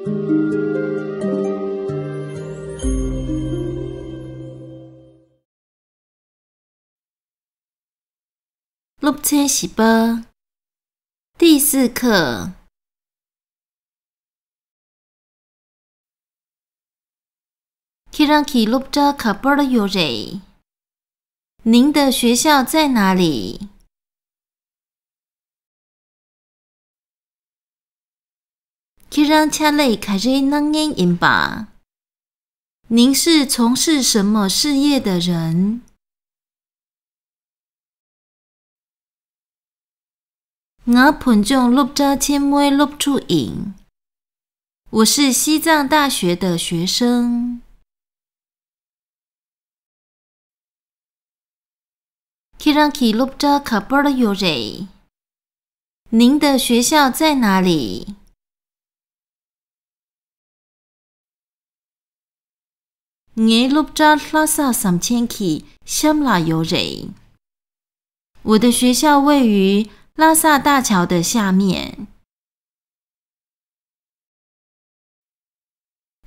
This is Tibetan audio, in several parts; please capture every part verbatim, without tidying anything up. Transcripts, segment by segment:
སློབ་ཚན་བཞི་པ། 第四课。 ཁྱེད་རང་གི་སློབ་གྲྭ་ག་པར་ཡོད་རེད། 您的学校在哪里？ ཁྱེད་རང་ཕྱག་ལས་ག་རེ་གནང་མཁན་ཡིན་པ། 您是从事什么事业的人？ ང་བོད་ལྗོངས་སློབ་གྲྭ་ཆེན་མོའི་སློབ་ཕྲུག་ཡིན། 我是西藏大学的学生。 ཁྱེད་རང་གི་སློབ་གྲྭ་ག་པར་ཡོད་རེད། 您的学校在哪里？ ངའི་སློབ་གྲྭ་ལྷ་ས་ཟམ་ཆེན་གྱི་གཤམ་ལ་ཡོད་རེད། 我的学校位于拉萨大桥的下面。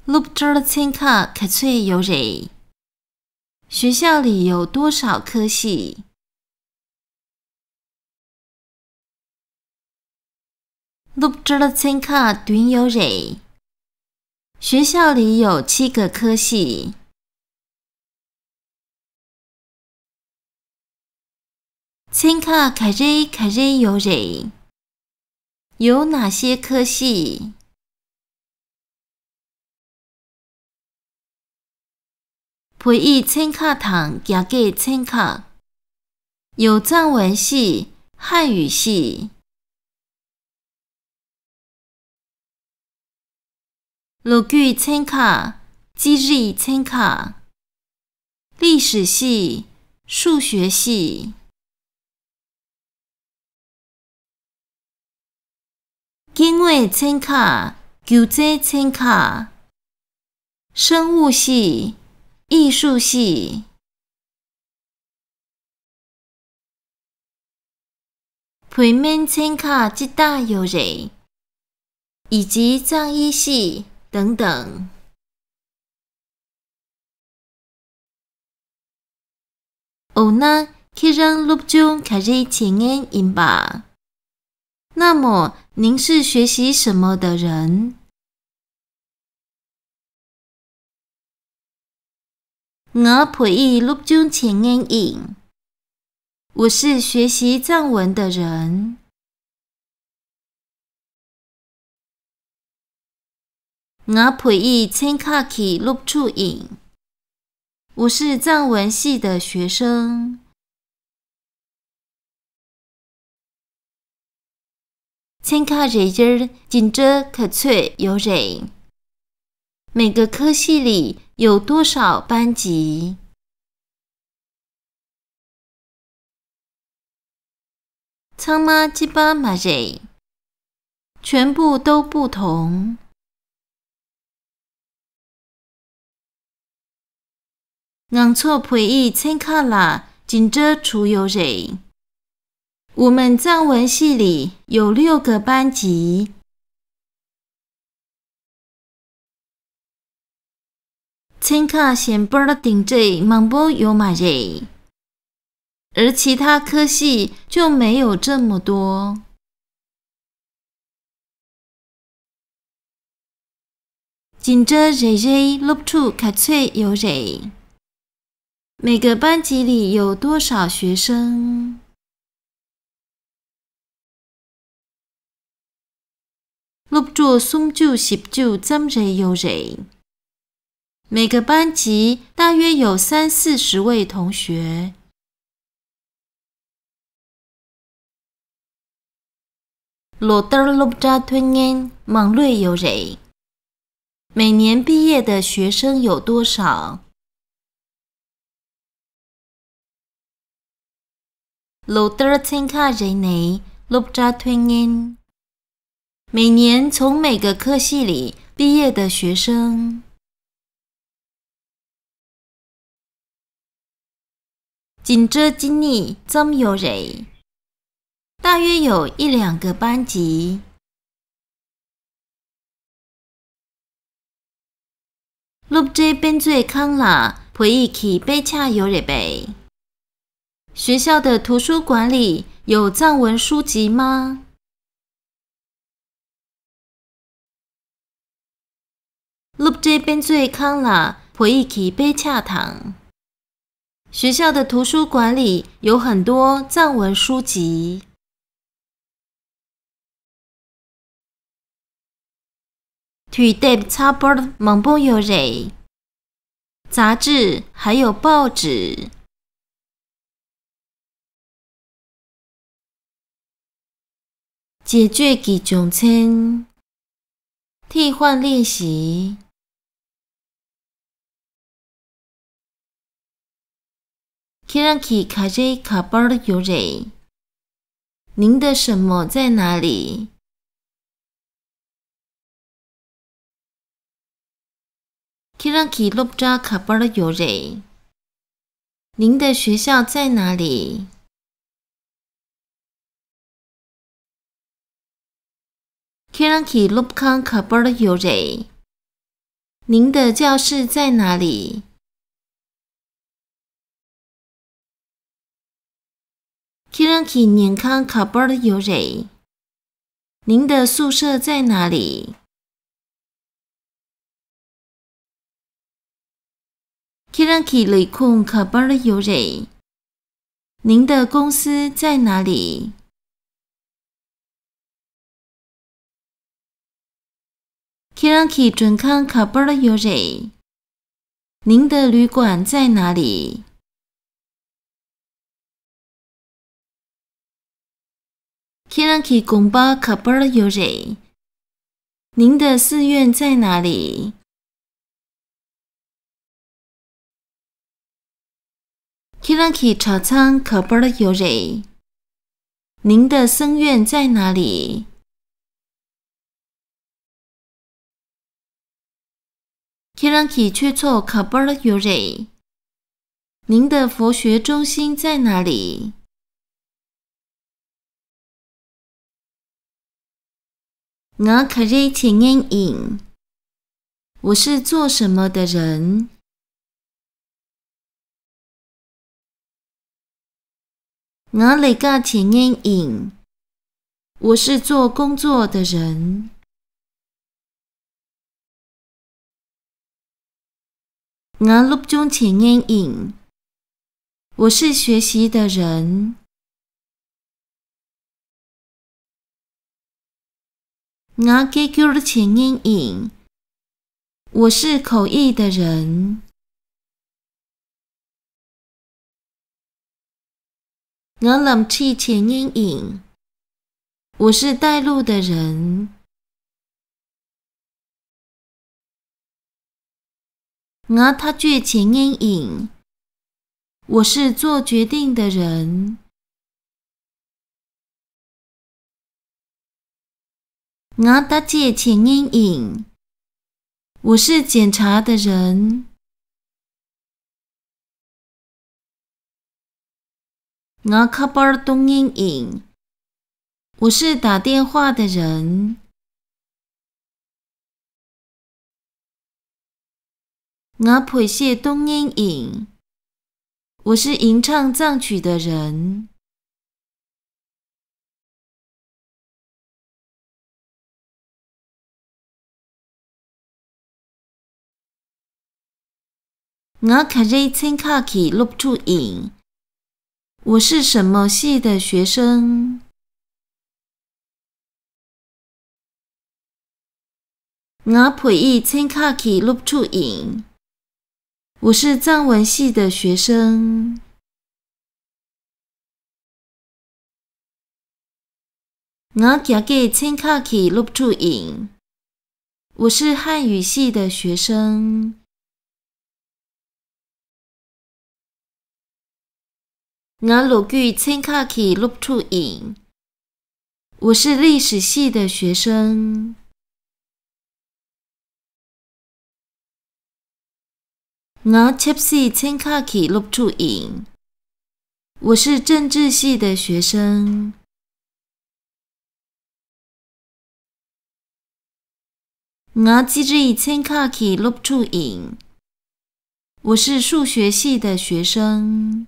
སློབ་གྲྭར་ཚན་ཁག་ག་ཚོད་ཡོད་རེད། 学校里有多少科系？ སློབ་གྲྭར་ཚན་ཁག་བདུན་ཡོད་རེད། 学校里有七个科系。 ཚན་ཁག་ག་རེ་ག་རེ་ཡོད་རེད། 有哪些科系？ བོད་ཡིག་ཚན་ཁག་དང་རྒྱ་སྐད་ཚན་ཁག 有藏文系、汉语系。 ལོ་རྒྱུས་ཚན་ཁག 地理ཚན་ཁག 历史系、数学系。 སྐྱེ་དངོས་ཚན་ཁག་སྒྱུ་རྩལ་ཚན་ཁག 生物系、艺术系。 བོད་སྨན་ཚན་ཁག་ཅི་ལྟར་ཡོད་རེད། 以及藏医系等等。 འོ་ན་ཁྱེད་རང་སློབ་སྦྱོང་ག་རེ་བྱེད་མཁན་ཡིན་པ། 那么您是学习什么的人？ ང་བོད་ཡིག་སློབ་སྦྱོང་བྱེད་མཁན་ཡིན། 我是学习藏文的人。 ང་བོད་ཡིག་ཚན་ཁག་གི་སློབ་ཕྲུག་ཡིན། 我是藏文系的学生。 ཚན་ཁག་རེ་རེར་འཛིན་གྲྭ་ག་ཚོད་ཡོད་རེད། 每个科系里有多少班级？ ཚང་མ་གཅིག་པ་མ་རེད། 全部都不同。 ང་ཚོ་བོད་ཡིག་ཚན་ཁག་ལ་འཛིན་གྲྭ་དྲུག་ཡོད་རེད། 我们藏文系里有六个班级。 ཚན་ཁག་གཞན་པར་འཛིན་གྲྭ་མང་པོ་ཡོད་མ་རེད། 而其他科系就没有这么多。 འཛིན་གྲྭ་རེ་རེའི་སློབ་ཕྲུག་ག་ཚོད་ཡོད་རེད། 每个班级里有多少学生？ སློབ་ཕྲུག་སུམ་ཅུ་བཞི་བཅུ་ཙམ་རེ་ཡོད་རེད། 每个班级大约有三四十位同学。 ལོ་ལྟར་སློབ་གྲྭ་ཐོན་མཁན་མང་ལོས་ཡོད་རེད། 每年毕业的学生有多少？ ལོ་ལྟར་ཚན་ཁག་རེ་ནས་སློབ་གྲྭ་ཐོན་མཁན། 每年从每个科系里毕业的学生。 འཛིན་གྲྭ་གཅིག་གཉིས་ཙམ་ཡོད་རེད། 大约有一两个班级。སློབ་གྲྭའི་དཔེ་མཛོད་ཁང་ལ་བོད་ཡིག་གི་དཔེ་ཆ་ཡོད་རེད་པས། 学校的图书馆里有藏文书籍吗？ སློབ་གྲྭའི་དཔེ་མཛོད་ཁང་ལ་བོད་ཡིག་གི་དཔེ་ཆ་དང་། 学校的图书馆里有很多藏文书籍。 དུས་དེབ་ཚགས་པར་མང་པོ་ཡོད་རེད། 杂志还有报纸。 བྱེད་སྤྱོད་ཀྱི་སྦྱོང་ཚན། 替换练习。 ཁྱེད་རང་གི་ག་རེ་ག་པར་ཡོད་རེད། 您的什么在哪里？ ཁྱེད་རང་གི་སློབ་གྲྭ་ག་པར་ཡོད་རེད། 您的学校在哪里？ ཁྱེད་རང་གི་སློབ་ཁང་ག་པར་ཡོད་རེད། 您的教室在哪里？ ཁྱེད་རང་གི་ཉལ་ཁང་ག་པར་ཡོད་རེད། 您的宿舍在哪里？ ཁྱེད་རང་གི་ལས་ཁུངས་ག་པར་ཡོད་རེད། 您的公司在哪里？ ཁྱེད་རང་གི་མགྲོན་ཁང་ག་པར་ཡོད་རེད། 您的旅馆在哪里？ ཁྱེད་རང་གི་དགོན་པ་ག་པར་ཡོད་རེད། 您的寺院在哪里？ ཁྱེད་རང་གི་གྲྭ་ཚང་ག་པར་ཡོད་རེད། 您的僧院在哪里？ ཁྱེད་རང་གི་ཆོས་ཚོགས་ག་པར་ཡོད་རེད། 您的佛学中心在哪里？ ང་ག་རེ་བྱེད་མཁན་ཡིན། 我是做什么的人？ ང་ལས་ཀ་བྱེད་མཁན་ཡིན། 我是做工作的人。 ང་སློབ་སྦྱོང་བྱེད་མཁན་ཡིན། 我是学习的人。 ང་སྐད་སྒྱུར་བྱེད་མཁན་ཡིན། 我是口译的人。 ང་ལམ་ཁྲིད་བྱེད་མཁན་ཡིན། 我是带路的人。 ང་ཐག་གཅོད་བྱེད་མཁན་ཡིན། 我是做决定的人。 ང་བརྟག་དཔྱད་བྱེད་མཁན་ཡིན། 我是检查的人。 ང་ཁ་པར་གཏོང་མཁན་ཡིན། 我是打电话的人。 ང་བོད་གཞས་གཏོང་མཁན་ཡིན། 我是吟唱藏曲的人。 ང་ག་རེ་ཚན་ཁག་གི་སློབ་ཕྲུག་ཡིན། 我是什么系的学生？ ང་བོད་ཡིག་ཚན་ཁག་གི་སློབ་ཕྲུག་ཡིན། 我是藏文系的学生。 ང་རྒྱ་སྐད་ཚན་ཁག་གི་སློབ་ཕྲུག་ཡིན། 我是汉语系的学生。 ང་ལོ་རྒྱུས་ཚན་ཁག་གི་སློབ་ཕྲུག་ཡིན། 我是历史系的学生。 ང་ཆབ་སྲིད་ཚན་ཁག་གི་སློབ་ཕྲུག་ཡིན། 我是政治系的学生。ང་རྩིས་རིག་ཚན་ཁག་གི་སློབ་ཕྲུག་ཡིན། 我是数学系的学生。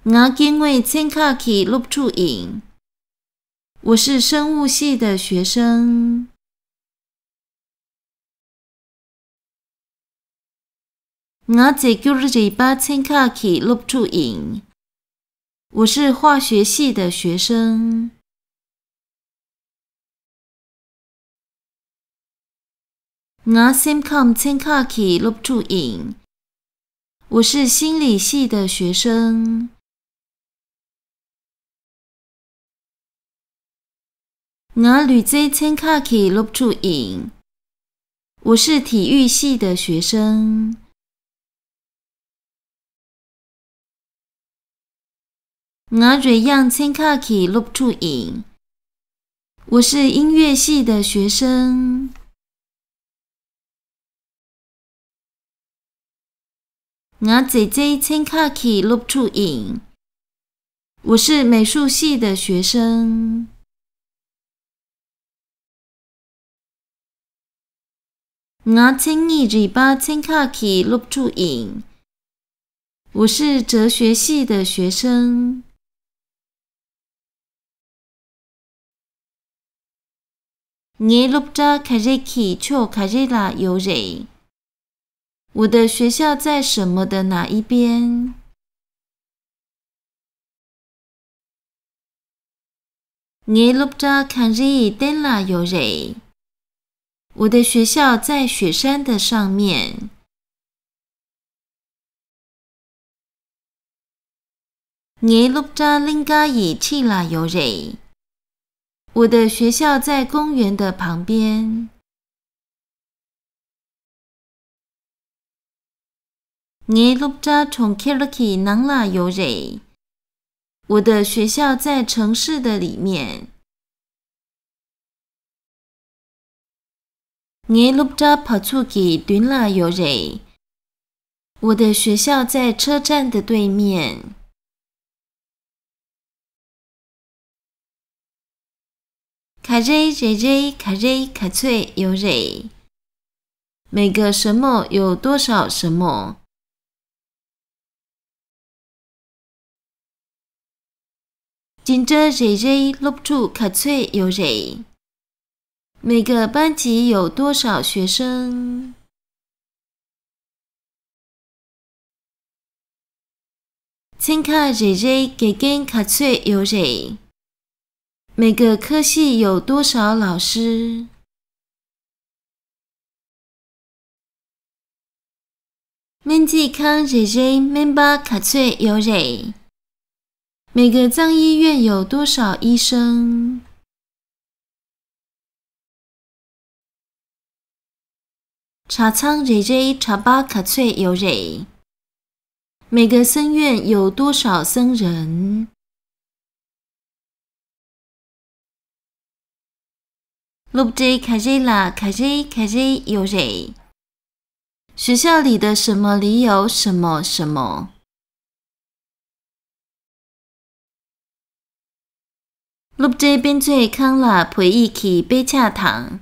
ང་སྐྱེ་དངོས་ཚན་ཁག་གི་སློབ་ཕྲུག་ཡིན། 我是生物系的学生。 ང་རྫས་འགྱུར་རིག་པ་ཚན་ཁག་གི་སློབ་ཕྲུག་ཡིན། 我是化学系的学生。 ང་སེམས་ཁམས་ཚན་ཁག་གི་སློབ་ཕྲུག་ཡིན། 我是心理系的学生。 ང་ལུས་རྩལ་ཚན་ཁག་གི་སློབ་ཕྲུག་ཡིན། 我是体育系的学生。 ང་རོལ་དབྱངས་ཚན་ཁག་གི་སློབ་ཕྲུག་ཡིན། 我是音乐系的学生。 ང་རྫས་རྩལ་ཚན་ཁག་གི་སློབ་ཕྲུག་ཡིན། 我是美术系的学生。 ང་མཚན་ཉིད་རིག་པ་ཚན་ཁག་གི་སློབ་ཕྲུག་ཡིན། 我是哲学系的学生。 ངའི་སློབ་གྲྭ་ག་རེ་གི་ཕྱོགས་ག་རེ་ལ་ཡོད་རེད། 我的学校在什么的哪一边？ ངའི་སློབ་གྲྭ་གངས་རིའི་སྟེང་ལ་ཡོད་རེད། 我的学校在雪山的上面。 ངའི་སློབ་གྲྭ་གླིང་ག་ཡི་འཁྲིས་ལ་ཡོད་རེད། 我的学校在公园的旁边。 ངའི་སློབ་གྲྭ་གྲོང་ཁྱེར་གྱི་ནང་ལ་ཡོད་རེད། 我的学校在城市的里面。 ངའི་སློབ་གྲྭ་བ་ཚུགས་ཀྱི་མདུན་ལ་ཡོད་རེད། 我的学校在车站的对面。 ག་རེ་རེ་རེ་ག་རེ་ག་ཚོད་ཡོད་རེད། 每个什么有多少什么。 འཛིན་གྲྭ་རེ་རེའི་སློབ་ཕྲུག་ག་ཚོད་ཡོད་རེད། 每个班级有多少学生？ ཚན་ཁག་རེ་རེའི་དགེ་རྒན་ག་ཚོད་ཡོད་རེད། 每个科系有多少老师？ སྨན་རྩིས་ཁང་རེ་རེའི་སྨན་པ་ག་ཚོད་ཡོད་རེད། 每个藏医院有多少医生？ གྲྭ་ཚང་རེ་རེའི་གྲྭ་པ་ག་ཚོད་ཡོད་རེད། 每个僧院有多少僧人？ སློབ་གྲྭའི་ག་རེ་ལ་ག་རེ་ག་རེ་ཡོད་རེད། 学校里的什么里有什么什么。 སློབ་གྲྭའི་དཔེ་མཛོད་ཁང་ལ་བོད་ཡིག་གི་དཔེ་ཆ་དང་།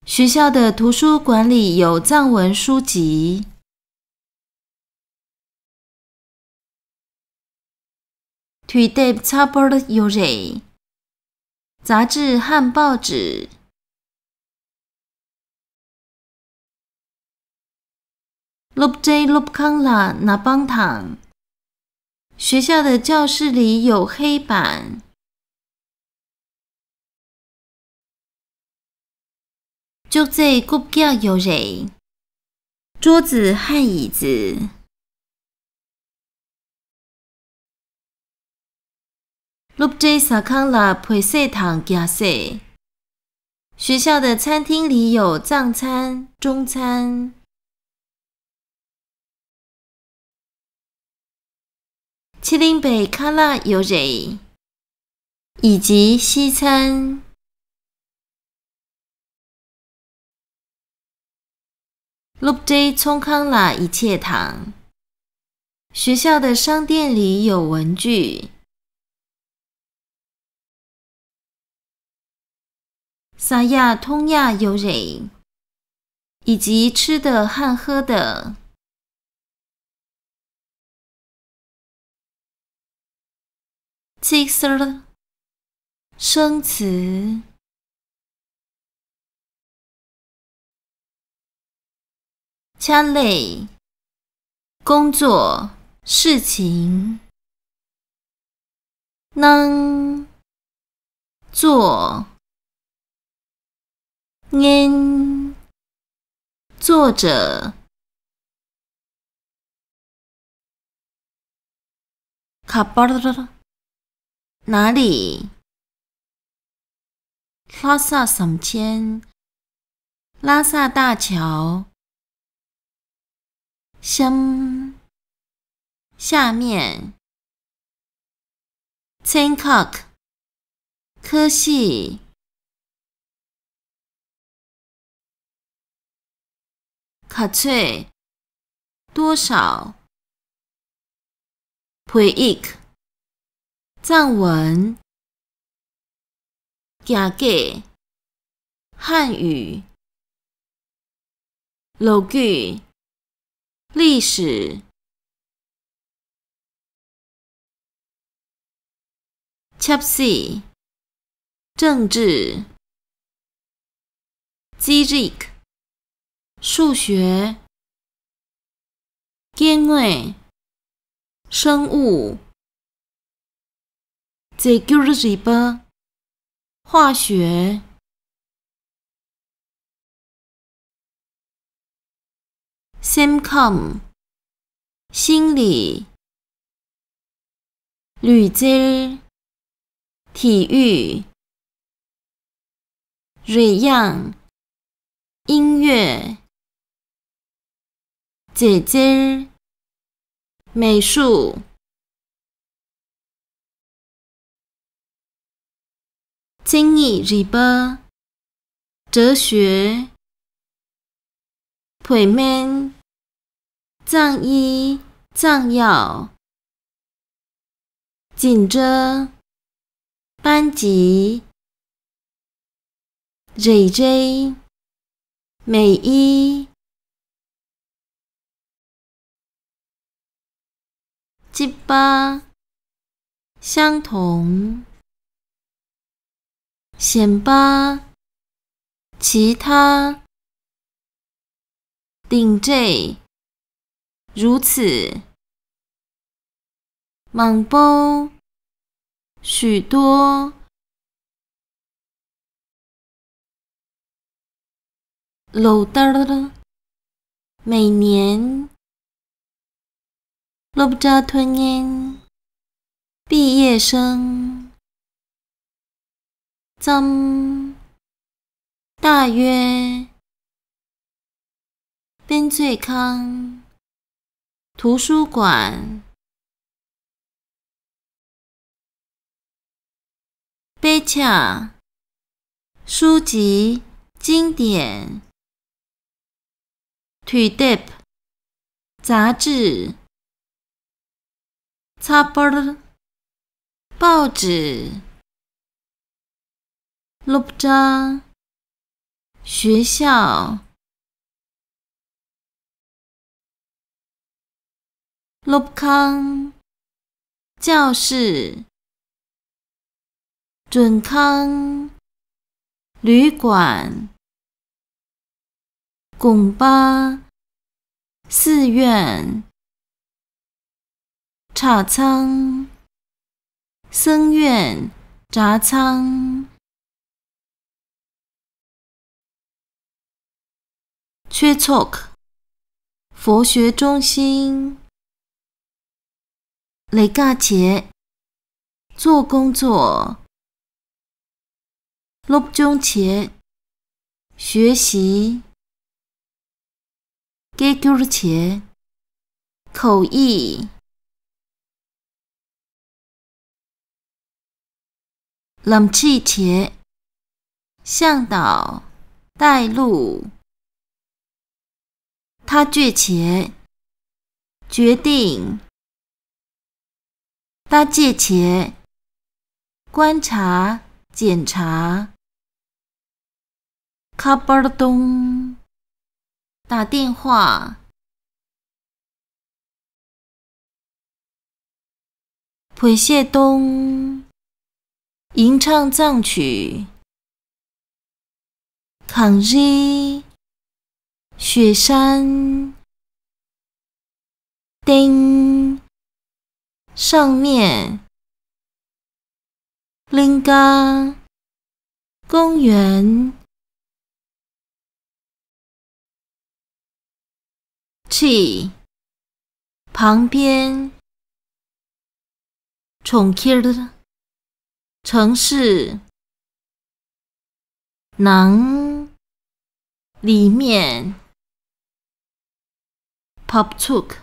学校的图书馆里有藏文书籍。 དུས་དེབ་ཚ་པོར་ཡོད་རེད། 杂志和报纸。 སློབ་གྲྭའི་སློབ་ཁང་ལ་ན་པང་དང་། 学校的教室里有黑板。 ཅོག་ཙེ་རྐུབ་བཀྱག་ཡོད་རེད། 桌子和椅子。 སློབ་གྲྭའི་ཟ་ཁང་ལ་བོད་ཟས་དང་རྒྱ་ཟས། 学校的餐厅里有藏餐、中餐。 ཕྱི་གླིང་པའི་ཁ་ལག་ཡོད་རེད། 以及西餐。 སློབ་གྲྭའི་ཚོང་ཁང་ལ་ཡིག་ཆས་དང་། 学校的商店里有文具。ཟ་ཡག་འཐུང་ཡག་ཡོད་རེད། 以及吃的和喝的。ཚིག་གསར། 生词。 ཆ་ལས། 工作、事情。གནང་། 做། 演。 作者。 ག་པར། 哪里། ལྷ་ས་ཟམ་ཆེན། 拉萨大桥。 གཤམ། 下面。 ཚན་ཁག། 科系。 ག་ཚོད། 多少། བོད་ཡིག་གཙང་文། རྒྱ་སྐད། 汉语། ལོ་རྒྱུས། 历史། ཆབ་སྲིད། 政治། རྩིས་རིག། 数学། སྐྱེ་དངོས། 生物། རྫས་འགྱུར་རིག་པ། 化学། སེམས་ཁམས། 心理། ལུས་རྩལ། 体育། རོལ་དབྱངས། 音乐། རྫས་རྩལ། 美术། མཚན་ཉིད་རིག་པ། 哲学། བོད་སྨན། 藏医། 藏药། འཛིན་གྲྭ། 班级། རེ་རེ། 每一། གཅིག་པ། 相同། གཞན་པ། 其他། 顶戴། 如此。 མང་པོ། 许多། ལོ་ལྟར། 每年། སློབ་གྲྭ་ཐོན་མཁན། 毕业生། ཙམ། 大约། དཔེ་མཛོད་ཁང་། 图书馆། དཔེ་ཆ། 书籍、经典། དུས་དེབ། 杂志། ཚགས་པར། 报纸། སློབ་གྲྭ། 学校། སློབ་ཁང་། 教室། མགྲོན་ཁང་། 旅馆། དགོན་པ། 寺院། གྲྭ་ཚང་། 僧院། གྲྭ་ཚང་། ཆོས་ཚོགས། 佛学中心། ལས་ཀ་བྱེད། 做工作། སློབ་སྦྱོང་བྱེད། 学习། སྐད་སྒྱུར་བྱེད། 口译། ལམ་ཁྲིད་བྱེད། 向导། 带路། ཐག་གཅོད་བྱེད། 决定། བརྟག་དཔྱད་བྱེད། 观察、检查། ཁ་པར་གཏོང་། 打电话། བོད་གཞས་གཏོང་། 吟唱藏曲。 གངས་རི། 雪山。 སྟེང་། 上面。 གླིང་ཀ། 公园。 ཁྲིད། 旁边། གྲོང་ཁྱེར། 城市། ནང་། 里面། བབས་ཚུགས།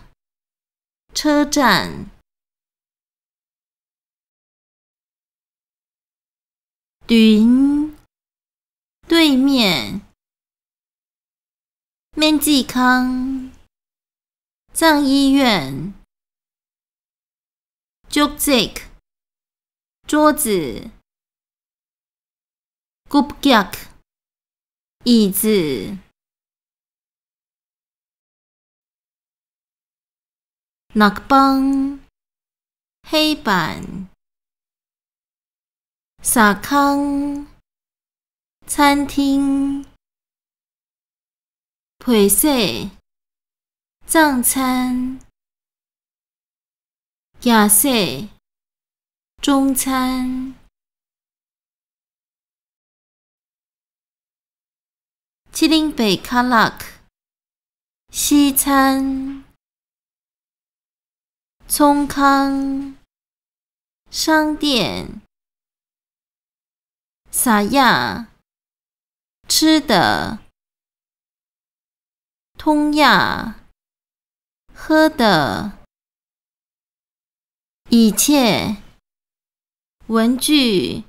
车站། མདུན། 对面། སྨན་རྩིས་ཁང་། 藏医院། ཅོག་ཙེ། 桌子། རྐུབ་བཀྱག། 椅子། གནག་པང་། 黑板། ཟ་ཁང་། 餐厅། 簋་ཟས། 藏餐། རྒྱ་ཟས། 中餐། ཕྱི་གླིང་པའི་ཁ་ལག། 西餐། 葱康། 商店། ཟ་ཡག། 吃的། 通ཡག། 喝的。一切。文具。